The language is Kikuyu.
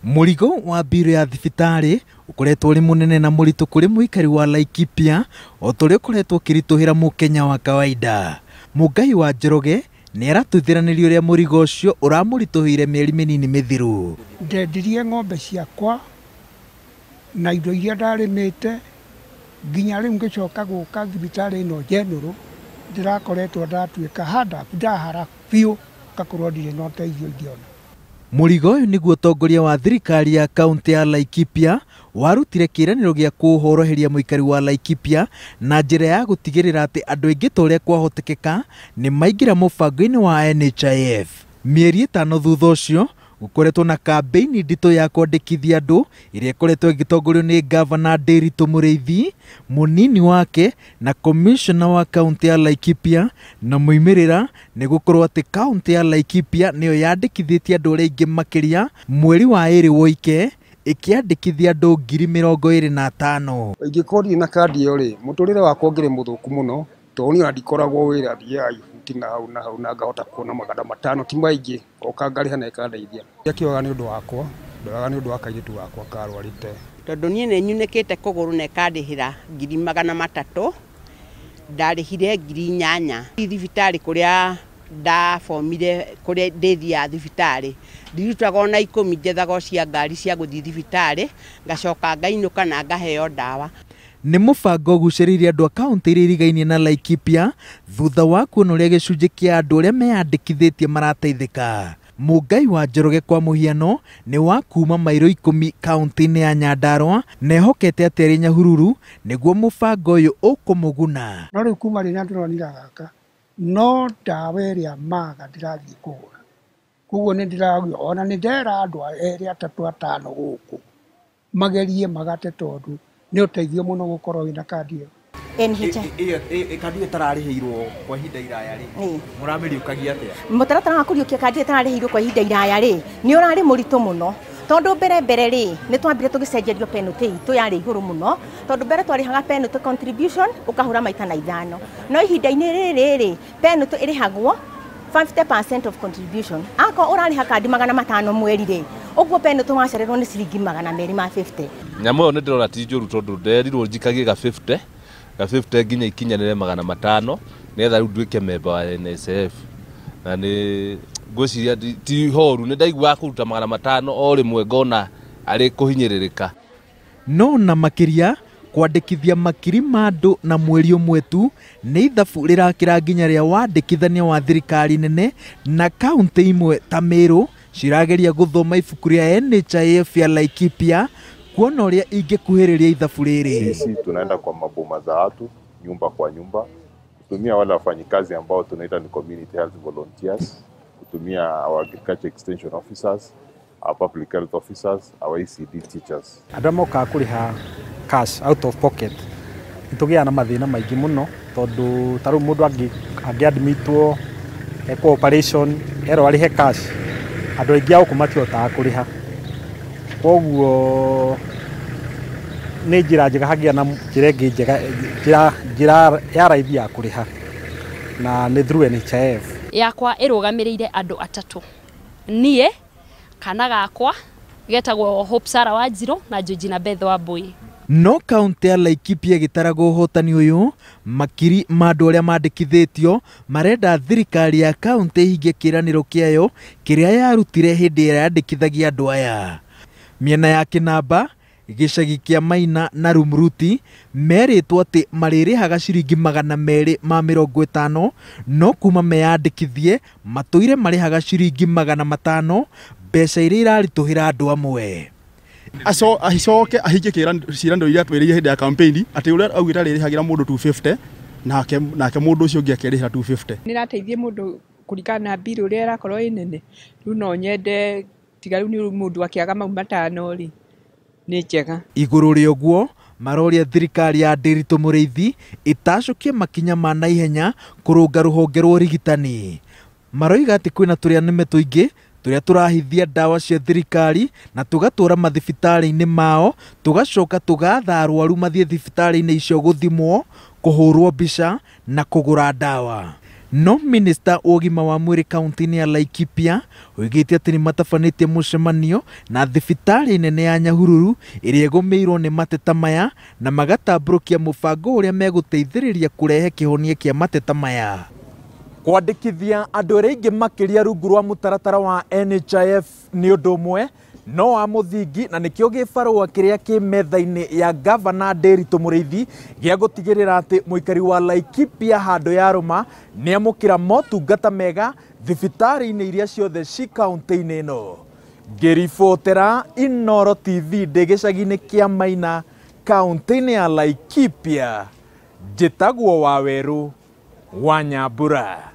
Mũrigo wa mbirũ ya thibitarĩ ũkoretwo ũrĩ mũnene na mũritũ kũrĩ mũikari wa Laikipia o ta ũrĩa ũkoretwo ũkĩritũhĩra mũkenya wa kawaida. Mũngai wa Njoroge nĩ aratwĩthiranĩria ũrĩa mũrigo ũcio ũramũritũhĩire mĩeri mĩnini mĩthiru. Ndendirie ng'ombe ciakwa na indo iria ndarĩmĩte nginya rĩu ngĩcoka gũka thibitarĩ ĩno General ndĩrakoretwo ndatuĩka handa ndahara biũ ngakorwo ndirĩ na ũteithio ingĩona. Mũrigo ũyũ nĩguo ũtongoria wa thirikari ya kaunti ya Laikipia warutire kĩĩranĩro gĩa kũũhoroheria mũikari wa Laikipia na njĩra ya gũtigĩrĩra atĩ andũ aingĩ ta ũrĩa kwahotekeka nĩ maingĩra mũbango-inĩ wa NHIF. Mĩeri 5 thutha ũcio gũkoretwo na kambĩini nditũ ya kwandĩkithia andũ ĩrĩa ĩkoretwo ĩgĩtongorio nĩ gavana Ndiritu Mũrĩithi, mũnini wake na commissioner wa kaunti ya Laikipia, na moimĩrĩra nĩ gũkorwo atĩ kaunti ya Laikipia nĩyo yandĩkithĩtie andũ arĩa aingĩ makĩria mweri wa 2 woike ĩkĩandĩkithia andũ 25,000. Ingĩkorwo ndirĩ na kandi ĩyo rĩ, mũtũrĩre wakwa ũngĩrĩ mũthũku mũno tondũ niĩ ona ndikoragwo wĩra, thiaga ibuti na hau na hau na ngahota kuona 500 ti maingĩ, ngoka ngarĩha na ĩkandeithia. Ndiakĩoyaga nĩ ũndũ wakwa, ndoyaga nĩ ũndũ wa kairĩtu gakwa karwarĩte. Tondũ niĩ nĩ nyunĩkĩte kũgũrũ na ĩkandĩhĩra 300,000, ndarĩhire 8,000. Thibitarĩ kũrĩa ndabomire, kũrĩa ndĩthiaga thibitarĩ ndirutaga ona 10, njethaga cia ngari cia gũthiĩ thibitarĩ, ngacoka ngainũka na ngaheo ndawa. Nĩ mũbango ũgucĩrĩirie andũ a kaunti iria irigainie na Laikipia thutha wa kuona ũrĩa gĩcunjĩ kĩa andũ arĩa meyandĩkithĩtie marateithĩka. Mũngai wa Njoroge kwa mũhiano nĩ wa kuma mairo 10 kaunti-inĩ ya Nyandarua na ehokete atĩ arĩ Nyahururu nĩguo mũbango ũyũ ũkũmũguna. No rĩu kuma rĩrĩa ndĩronire gaka no ndawa ĩrĩa maga ndĩrathiĩ kũgũra, koguo nĩ ndĩragĩa ona nĩ ndera andũ erĩ atatũ atano gũkũ magerie magate tondũ nĩ ũteithio mũno gũkorwo wĩna kandi ĩyo. NHIF. Kandi ĩyo ĩtararĩhĩirwo kwa ihinda iraya rĩ, mũramĩriũkagia atĩa? Mũtaratara wa kũriũkia kandi ĩyo ĩtararĩhĩirwo kwa ihinda iraya rĩ, nĩ ũrarĩ mũritũ mũno tondũ mbere rĩ nĩ twambire tũgĩcenjerio penalty itũ yarĩ igũrũ mũno tondũ mbere twarĩhaga penalty contribution ũkahũra maita na 5, no ihinda-inĩ rĩrĩ rĩ penalty ĩrĩhagwo 50% of contribution. Akorwo ũrarĩha kandi 500 mweri rĩ, ũguo penalty wacererwo nĩ ciringi 250. Nyamũ ĩyo nĩ ndĩrona ti njũru tondũ nderirwo njikagie ga 50 ga 50 nginya ikinyanĩre 500 nĩgetha rĩu nduĩke memba wa NSSF. Na nĩ ngwĩciria ti horu, nĩ ndaiguaga kũruta 500 o rĩmwe ngona arĩ kũhinyĩrĩrĩka. No na makĩria kwandĩkithia makiri ma andũ na mweri ũmwe tu nĩ ithabu rĩrakĩra nginya rĩa wandĩkithania wa thirikari nene na kaunti imwe ta Meru cirageria gũthoma ibuku rĩa NHIF ya Laikipia kuona ũrĩa ingĩkuhĩrĩria ithabu rĩrĩ. Sisi tunaenda kwa maboma za watu, nyumba kwa nyumba, kutumia wale wafanyikazi ambao tunaita ni community health volunteers, kutumia our agriculture extension officers, our public health officers, our ECD teachers. Andũ arĩa mokaga kũrĩha cash out of pocket nĩtũgĩaga na mathĩna maingĩ mũno tondũ ta rĩu mũndũ angĩadmitwo ekwo operation erwo arĩhe cash, andũ aingĩ a gũkũ matihotaga kũrĩha. Koguo nĩ njĩra njega hagĩa na njĩra ĩngĩ njega, njĩra ya raithi ya kũrĩha na nĩ through NHIF. Yakwa ĩrũgamĩrĩire andũ atatũ, niĩ kana gakwa getagwo Hope Sarah Wanjiru na Georgina Beth Wambui. No kaunti ya Laikipia ĩgĩtaraga ũhotani ũyũ, makiri ma andũ arĩa mandĩkithĩtio marenda thirikari ya kaunti ĩhingie kĩĩranĩro kĩayo kĩrĩa yarutire hĩndĩ ĩrĩa yandĩkithagia andũ aya. Mĩena ya Kĩnamba, gĩcagi kĩa Maina na Rumuruti merĩtwo atĩ marĩrĩhaga ciringi 250 no kuma meyandĩkithie matũire marĩhaga ciringi 500, mbeca iria iraritũhĩra andũ amwe. Acoke ahingie ciĩranĩro iria twĩrĩire hĩndĩ ya campaign atĩ ũrĩa augĩte arĩrĩhagĩra mũndũ 250 nake mũndũ ũcio ũngĩ akerĩhĩra 250. Nĩrateithia mũndũ kũringana na mbirũ ũrĩa ĩrakorwo ĩ nene, rĩu no nyende tiga rĩu nĩ mũndũ akĩaga mau 5 rĩ nĩ njega. Igũrũ rĩa ũguo maroria thirikari ya Ndiritu Mũrĩithi ĩtacũkie makinya ma naihenya kũrũnga rũhonge rwa ũrigitani. Maroiga atĩ kwĩna tũrĩa nĩme tũingĩ tũrĩa tũrahithia ndawa cia thirikari na tũgatwara mathibitarĩ-inĩ mao, tũgacoka tũgatha arwaru mathiĩ thibitarĩ-inĩ icio gũthimwo, kũhũrwo mbica na kũgũra ndawa. No minista wa ũgima wa mwĩrĩ kaunti-inĩ ya Laikipia oigĩte atĩ nĩ matabanĩtie mũcemanio na thibitarĩ nene ya Nyahururu ĩrĩa ĩgũmĩirwo nĩ mateta maya na magatambũrũkia mũbango ũrĩa megũteithĩrĩria kũrehe kĩhonia kĩa mateta maya. Kwandĩkithia andũ arĩa aingĩ makĩria rungu rwa mũtaratara wa NHIF nĩ ũndũ ũmwe no wa mũthingi na nĩkĩo gĩbarũa kĩrĩa kĩ metha-inĩ ya gavana Ndiritu Mũrĩithi gĩa gũtigĩrĩra atĩ mũikari wa Laikipia handũ yarũma nĩamũkĩra motungata mega thibitarĩ-inĩ iria ciothe ci kaunti-inĩ ĩno. Ngĩribotera Inooro TV ndĩ gĩcagi-inĩ kĩa Maina kaunti-inĩ ya Laikipia, njĩtagwo Wawerũ wa Nyambura.